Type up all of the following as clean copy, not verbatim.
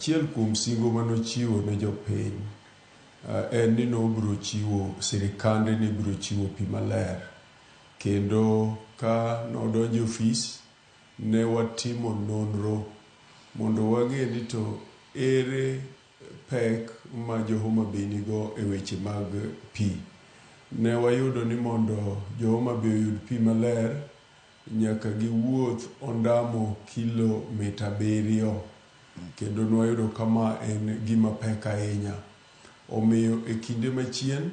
Achiel kuom singo mane ochiwo ne jopiny en ni nobiro chiwo sirikande ne biro chiwo pi maler. Kendo ka nodonjo e ofis, ne watimo nonro mondo wang'e ni to ere pek ma jo Homa Bay nigo e weche mag pi. Ne wayudo ni mondo jo Homa Bay oyud pi maler, nyaka giwuoth ondamo kilomita 7 kendo nwayudo ka ma en gima pek ahinya. Omiyo e kinde machien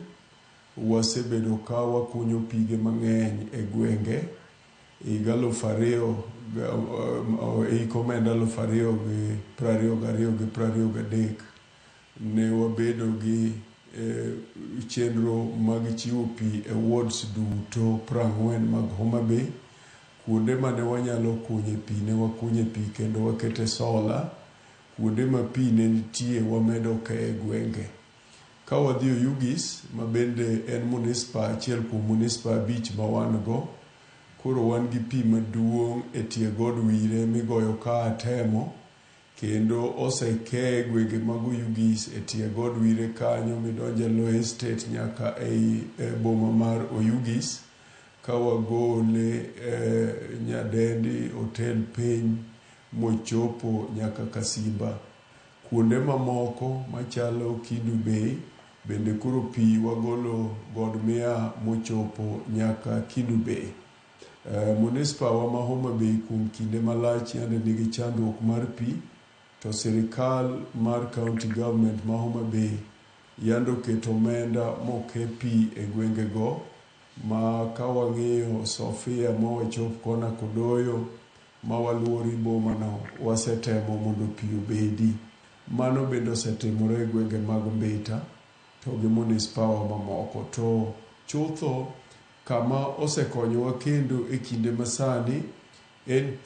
wasebedo ka wakunyo pige mang'eny e gwenge. Higa 2000, hik omenda 2022 gi 23 ne wabedo gi chenro mag chiwo pi e wards duto 40 mag Homa Bay. Kuonde mane wanyalo kunye pi ne wakunye pi kendo wakete sola. Kuonde ma pi ne nitie wamedo keye gwenge. Ka wadhi Oyugis, ma bende en munispa achiel kuom munispa 5 ma wan go, koro wan gi pi maduong' e tie god Wire migoyo ka Atemo, kendo osekee gwenge mag Oyugis e tie god Wire kanyo midonje Low Estate nyaka ei boma mar Oyugis, ka wagole Nyadendi Hotel piny mochopo nyaka Kasimba. Kuonde mamoko machalo Kendu Bay bende koro pi wagolo God Mia mochopo nyaka Kendu Bay. Munispa wa ma Homa Bay kuom kinde malach yande nigi chandruok mar pi, to sirikal mar county government ma Homa Bay yande oketo omenda moke pi e gwengego ma ka wang'iyo Sofia ma wachop kona Kodoyo ma waluori boma no wasetemo mondo pi obedi. Mano bende osetimore e gwenge mag Mbita to gi munispawa mamoko. To chutho kama osekonyowa kendo e kinde masani en